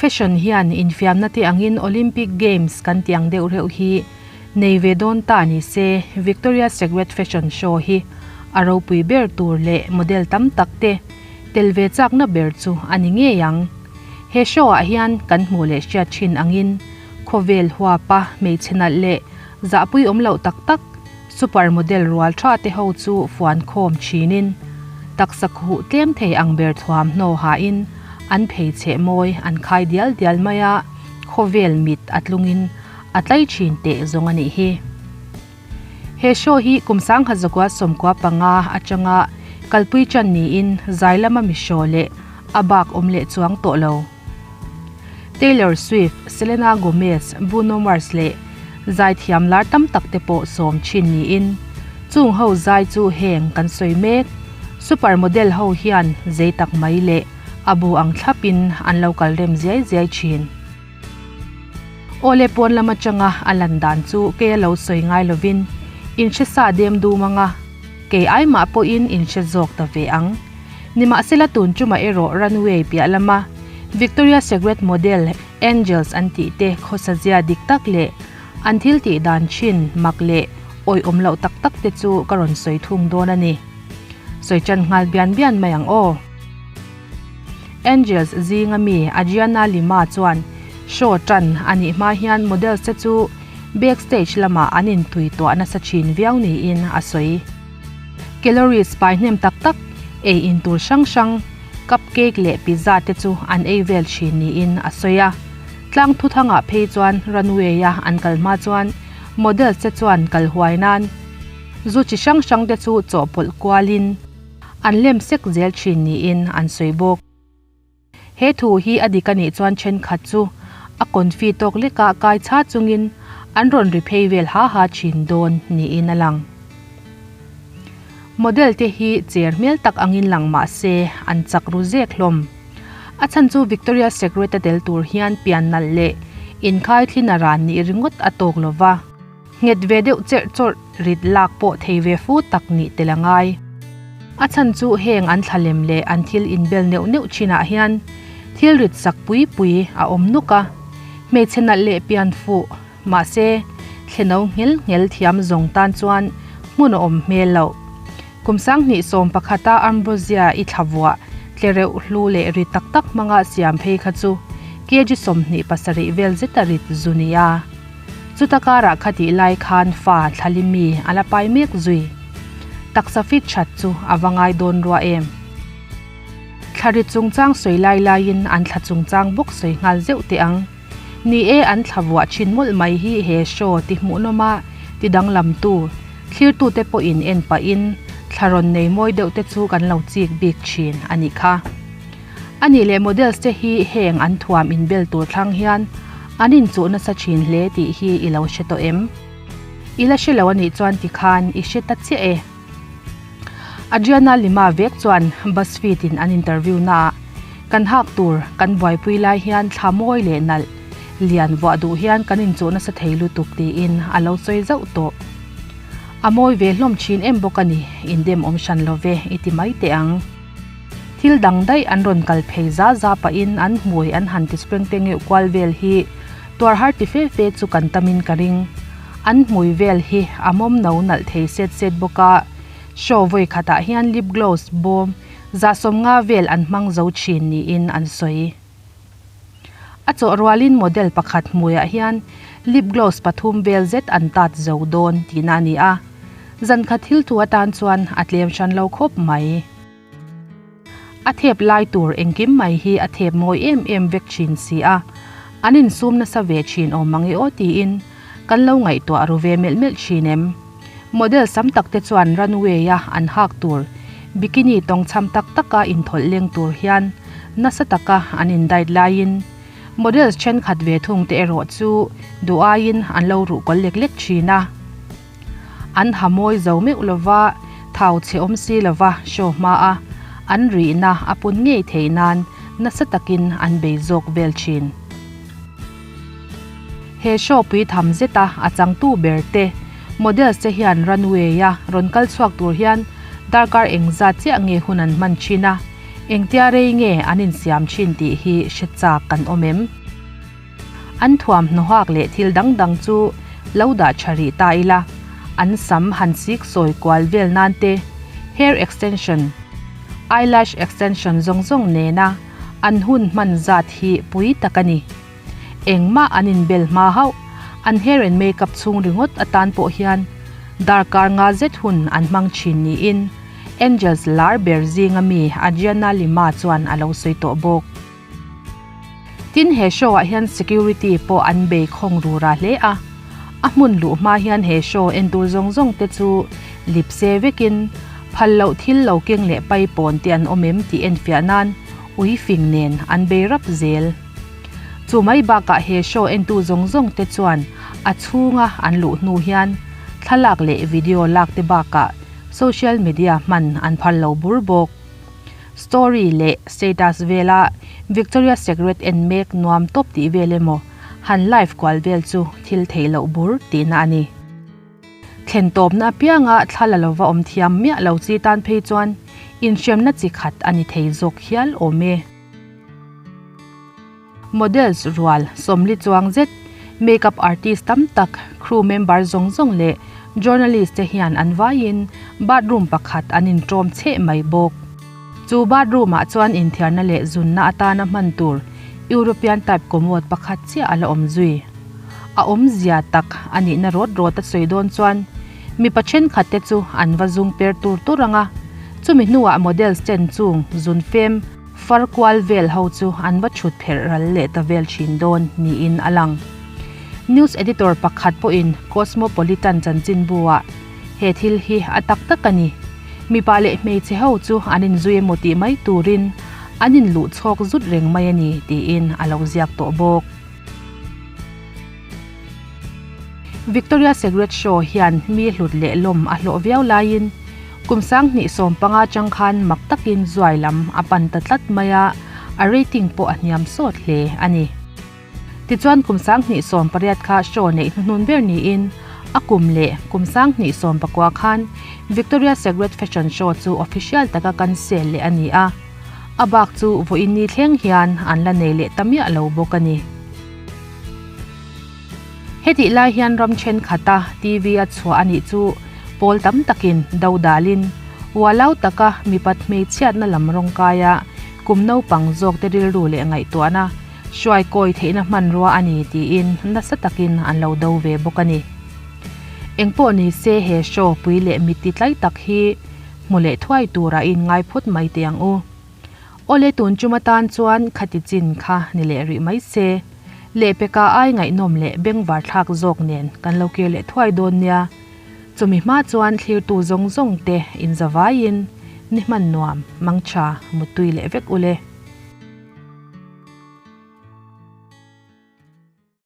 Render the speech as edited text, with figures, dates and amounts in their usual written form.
Fashion hian infiamna te angin Olympic Games kan tih ang deuh reuh hi nei ve dawn ta ni se, Victoria's Secret Fashion Show hi a ropui ber tur leh model tam tak te tel ve chakna ber chu a ni ngei ang. He show ah hian kan hmuh leh hriat thin angin khawvel huapa hmeichhe nalh leh zahpui awm loh tak tak super model rual tha te ho chu fuan khawm thinin taksa khuh tlem thei ang ber thuamhnaw hain an pheichheh mawi an khai dial dial mai a, khawvel mit a tlungin a tlai thin teh zawng a nih hi. He show hi kum sangha zakua 15 atanga kalpui chan niin zai lama mi show leh a bak awm leh chuang tawh lo. Taylor Swift, Selena Gomez, Bruno Mars leh zaithiam lar tam tak te pawh sawm thin niin chung ho zai chu heng kan sawi mek. Super model ho hian zei tak mai leh a bu ang thlapin an lo kal rem ziai ziai thin. Awle pawn lam atanga a lan dan chu kei a lo sawi ngai lovin in hre sa dem dum anga kei ai mah pawhin in hre zawk ta ve ang. Nimahsela tun chuma erawh runway piah lama Victoria Secret model Angels an tih te khawsa zia dik tak leh an thil tih dan thin mak leh awih awm loh tak tak te chu ka rawn sawi thung dawn a ni. Sawi chan nghal bian bian mai ang aw. Angels zinga mi Adriana Lima chuan show tan a nih hma hian models te chu backstage lamah an intui tuah nasa thin viau niin a sawi. Calories pai hnem tak tak ei in tur hrang hrang cupcake leh pizza te chu an ei vel thin niin a sawi a. Tlang thu thangah phei chuan runway a an kal hma chuan models te chuan kal huai nan zu chi hrang hrang te chu chawhpawlh kualin an lem sek zel thin niin an sawi bawk. He thu hi a dik a nih chuan thenkhat chu a confi tawk leka kai cha chungin an rawn ri phei vel ha ha thin dawn niin a lang. Model te hi cher hmel tak angin lang mah se an chak ru zek hlawm. A chhan chu Victoria's Secret a tel tur hian pian nalh leh inkhai thlin a ran nih ringawt a tawk lova. Nghet ve deuh cherh chawrh rit lak pawh thei ve fu tak nih tel a ngai. A chhan chu heng an thlalem leh an thil inbel neuh neuh thinah hian thil rit sak pui pui a awm nuk a. Hmeichhe nalh leh pian fuh, mahse thleno nghel nghel thiam zawng tan chuan hmun a awm hmel loh. Kum 2011 a Ambrosia i thla vuah tlereuh hlu leh ri tak tak hmanga siam phei kha chu kg 27 vel zeta rit zu nia. Chuta karah kha tih lai khan fa thlali mi a la pai mek zui. Taksa fit that chu a va ngai dawn rua em. Thla rit chungchang sawi lai laiin an thla chungchang bawk sawi nghal zeuh teh ang. Ni e an thla vuah thin mawlh mai hi he show ti hmuhnawm a ti danglam tu, thlirtute pawhin en pahin thla rawn nei mawi deuh te chu kan lo chik bik thin a nih kha. A nih leh models te hi heng an thuam inbel tur thlang hian an inchuh nasa thin hle tih hi i lo hre tawh em? I la hre lo a nih chuan tikhan i hre ta chiah e. Adriana Lima vek chuan BuzzFeed in an interview naah kan hak tur kan buaipui lai hian thla mawi leh nalh lian vuah duh hian kan inchuh nasa thei lutuk tiin a lo sawi zauh tawh. A mawi ve hlawm thin em bawk a ni, indem awm hran lo ve i ti mai teh ang. Thil dang daih an rawn kal phei za za pahin an hmui an han ti spring te ngeuh kual vel hi tuar har ti fe fe chu kan tamin ka ring. An hmui vel hi a mawm no nalh thei set set bawk a, show vawi khatah hian lip gloss bawm 150 vel an hmang zo thin niin an sawi. A chawh rualin model pakhat hmuiah hian lip gloss pathum vel zet an tat zo dawn tihna a ni a, zan khat thil thu atan chuan a tlem hran lo khawp mai. A thep lai tur engkim mai hi a thep mawi em em vek thin si a, an insum nasa ve thin awm ang i aw tiin kan lo ngaihtuah ru ve melh melh thin em. Model sam tak te chuan runway a an hak tur bikini tawngchham tak taka inthawlh leng tur hian nasa taka an indiet laiin models thenkhat ve thung te erawh chu duh aiin an lo ruh kawl lek lek thin a. An ha mawi zo meuh lova, thau chhe awm si lova show hma a an rihna a pun ngei theih nan nasa takin an bei zawk vel thin. He show pui tham zeta a changtu ber te models te hian runway a rawn kal chhuak tur hian darkar engzat chiah nge hun an hman thin a. Engtia rei nge an insiam thin tih hi hre chak kan awm em? An thuamhnaw hak leh thil dang dang chu lo dah tha rih ta ila, an sam han sik sawi kual vel nan te, hair extension, eyelash extension zawng zawng nena an hun hman zat hi pui tak a ni. Engmah an inbel hma hauh, an hair and makeup chhung ringawt atan pawh hian darkar nga zet hun an hmang thin niin Angels lar ber zinga mi Adriana Lima chuan a lo sawi tawh bawk. Tin he show ah hian security pawh an bei khawng rura hle a, a hmun luh hma hian he show en tur zawng zawng te chu lipse vekin phal loh thil lo keng leh pai pawn te an awm em tih enfiah nan ui fing nen an bei rap zel. Chu mai bakah he show entu zawng zawng te chuan a chhunga an luh hnu hian thlalak leh video lak te bakah social media hman an phal lo bur bawk. Story leh status vela Victoria Secret en mek nuam tawp tih vel emaw han live kual vel chu thil theih loh bur tihna a ni. Thlen tawpna apianga thla la lova awm thiam miah lo chi tan phei chuan inhremna chi khat a ni thei zawk hial awm e. Models rual sawmli chuang zet, makeup artist tam tak, crew member zawng zawng leh journalist te hian an vaiin bathroom pakhat an inṭawm cheh mai bawk. Chu bathroom ah chuan inthiarna leh zunna atana hman tur European type commode pakhat chiah a la awm zui. A awmzia tak a nihna rawt rawt a sawi dawn chuan mipa thenkhat te chu an va zung per tur tur ang a, chumi hnuah models ten chung zun fem, Far kual vel ho chu an va chhut pherh ral leh ta vel thin dawn niin a lang. News editor pakhat pawhin Cosmopolitan chanchinbu-ah he thil hi a tak tak a ni. Mipa leh hmeichhe ho chu an inzui emaw tih mai turin an inluh chhawk zut reng mai a ni tiin a lo ziak tawh bawk. Victoria Secret Show hian mi hlut leh lawm a hlawh viau laiin kum 2015 atang khan mak takin zuai lam a pan ta tlat mai a, a rating pawh a hniam sawt hle a ni. Tichuan kum 2018 kha show neih hnuhnun ber niin a kum leh kum 2019 khan Victoria Secret Fashion Show chu official taka cancel leh a ni a, a bak chu vawiin ni thleng hian an la nei leh ta miah lo bawk a ni. Hetih lai hian ram thenkhat a TV a chhuah a nih chu pawl tam takin do dalin ualau taka mipat hmeichhiatna lam rawng kaia kum naupang zawkte rilru leh ngaihtuahna hruai kawi theihna hmanrua a ni tiin nasa takin an lo do ve bawk a ni. Engpawh ni se he show pui leh mitti tlai tak hi hmu leh thuai tura in ngai phawt mai teh ang u. Awle tun chum atan chuan khati chin kha ni leh rih mai se. Lehpeka ai ngaihnawm leh bengvar thlak zawk nen kan lo kir leh thuai dawn nia. Chumi hma chuan thlirtu zawng zawng te inzavaiin ni hman nuam, mangtha, muttui leh vek ule.